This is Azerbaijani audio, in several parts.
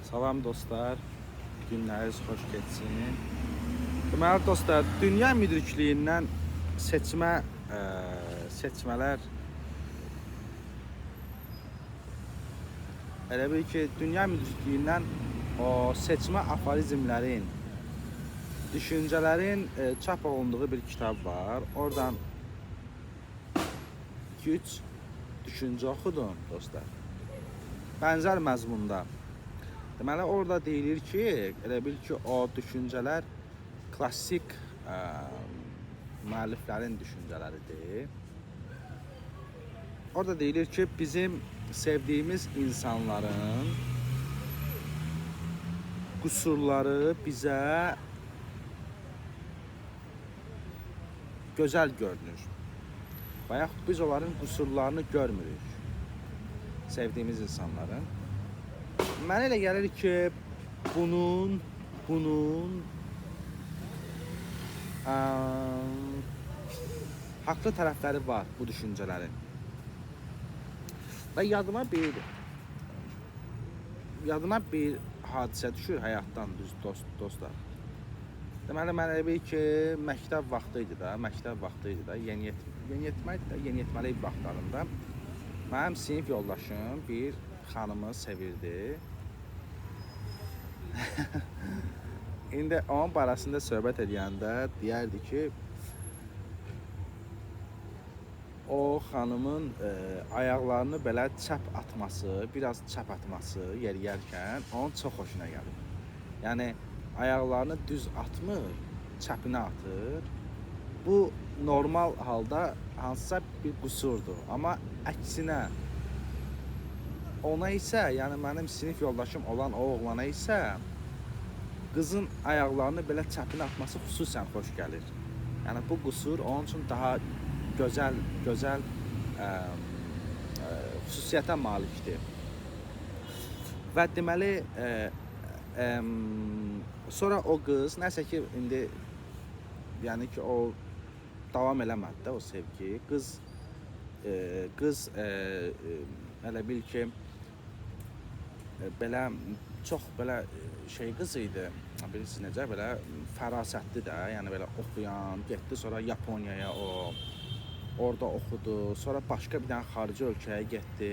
Salam dostlar, günləriniz xoş keçsin. Deməli dostlar, dünya müdrikliyindən seçmələr elə bil ki, dünya müdrikliyindən o seçmə aforizmlərin, düşüncələrin çap olunduğu bir kitab var. Oradan 2-3 düşüncə oxudum dostlar. Bənzər məzmunda. Deməli orada deyilir ki, elə bil ki, o düşüncələr klassik müəlliflərin düşüncələridir. Orada deyilir ki, bizim sevdiyimiz insanların qüsurları bizə gözəl görünür. Və yaxud biz onların qüsurlarını görmürük. Sevdiyimiz insanların. Mənə elə gəlir ki, bunun haqlı tərəfləri var bu düşüncələrin. Və yadıma bir hadisə düşür həyatdan düz dostlar. Deməli mən elə bil ki, məktəb vaxtı idi da, yeniyetməlik vaxtlarında mənim sinif yoldaşım bir xanımı sevirdi. İndi onun barəsində söhbət edəndə deyərdi ki, o xanımın ayaqlarını belə çəp atması, biraz çəp atması yeriyərkən onun çox xoşuna gəlir. Yəni ayaqlarını düz atmır, çəpinə atır. Bu normal halda hansısa bir qüsurdur. Amma əksinə ona isə, yəni mənim sinif yoldaşım olan o oğlana isə qızın ayaqlarını belə çəpinə atması xüsusən xoş gəlir. Yəni bu qüsur onun üçün daha gözəl xüsusiyyətə malikdir. Və deməli sonra o qız nəsə ki indi yəni ki o davam eləmədi də o sevgi. Qız elə bil ki belə çox belə şey qız idi. Bilirsiniz necə belə fərasətli də, yəni belə oxuyan, getdi sonra Yaponiyaya o. Orada oxudu, sonra başqa bir dənə xarici ölkəyə getdi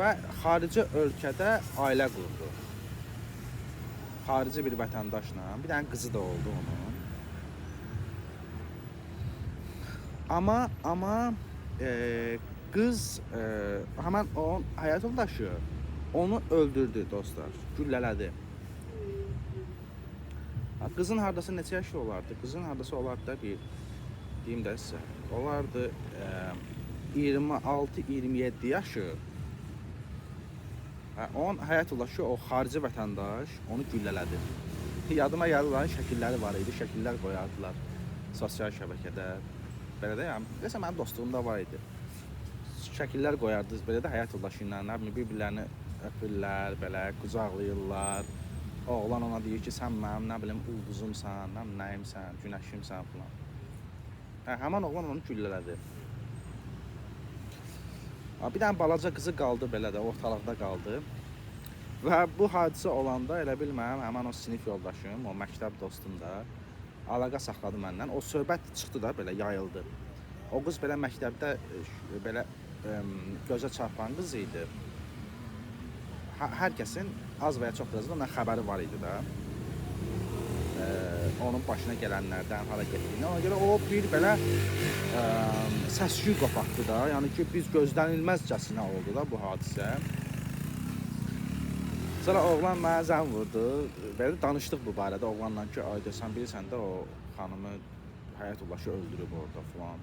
və xarici ölkədə ailə qurdu. Xarici bir vətəndaşla, bir dənə qızı da oldu onun. Amma qız, həmən onun həyat yoldaşı onu öldürdü dostlar, güllələdi. Qızın hardasa neçə yaşı olardı? Qızın hardasa olardı da bir, deyim də sizə, olardı 26-27 yaşı. Onun həyat yoldaşı, o xarici vətəndaş onu güllələdi. Yadıma gəldi, onların şəkilləri var idi, şəkillər qoyardılar sosial şəbəkədə. Belə də, yəni, deyəsən mənim dostluğumda var idi. Şəkillər qoyardı, belə də həyat yoldaşı ilə, nə bilim, bir-birlərini öpürlər, belə qucaqlayırlar. Oğlan ona deyir ki, sən mənim, nə bilim, ulduzumsan, nə bilim, nəyimsən, günəşimsən filan. Həmən oğlan onu güllələdi. Bir dənə balaca qızı qaldı belə də, ortalıqda qaldı. Və bu hadisə olanda elə bilməm, həmən o sinif yoldaşım, o məktəb dostum da əlaqə saxladı məndən. O söhbət çıxdı da, belə yayıldı. O qız belə məktəbdə belə gözə çarpan qız idi. Hər kəsin az və ya çox dərəcədə ondan xəbəri var idi da. Onun başına gələnlərdən, hara getdiyini. Ona görə o bir belə səs-küy qopartdı da. Yəni ki, biz gözlənilməzcəsinə oldu da bu hadisə. Sonra oğlan mənə zəng vurdu. Belə danışdıq bu barədə oğlanla ki, ay desən bilirsən də o xanımı həyat yoldaşı öldürüb orada filan.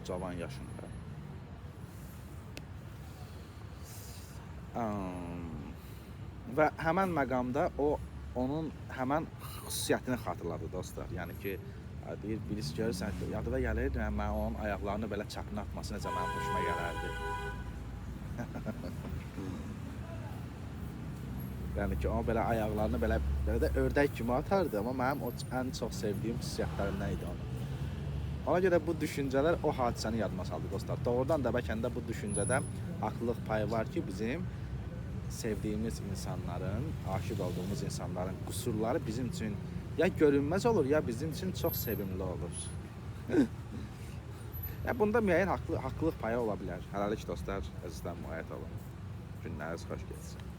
Cavan yaşında. Və həmən məqamda o onun həmən xüsusiyyətini xatırladı dostlar. Yəni ki, deyir, bilirsiniz, görürsən, yadıma gəlir, mən onun ayaqlarını belə çəpinə atması necə mənim xoşuma gələrdi. Yəni ki, o belə ayaqlarını belə də ördək kimi atardı, amma mənim o ən çox sevdiyim xüsusiyyətlərimdən idi onun. Ona görə bu düşüncələr o hadisəni yadıma saldı dostlar. Doğrudan da bəlkə də bu düşüncədə haqlılıq payı var ki, bizim sevdiyimiz insanların, aşiq olduğumuz insanların qüsurları bizim üçün ya görünməz olur, ya bizim üçün çox sevimli olur. Ya bunda müəyyən haqlılıq payı ola bilər. Hələlik dostlar, əzizdən müğayət olun. Günləriniz xoş getsin.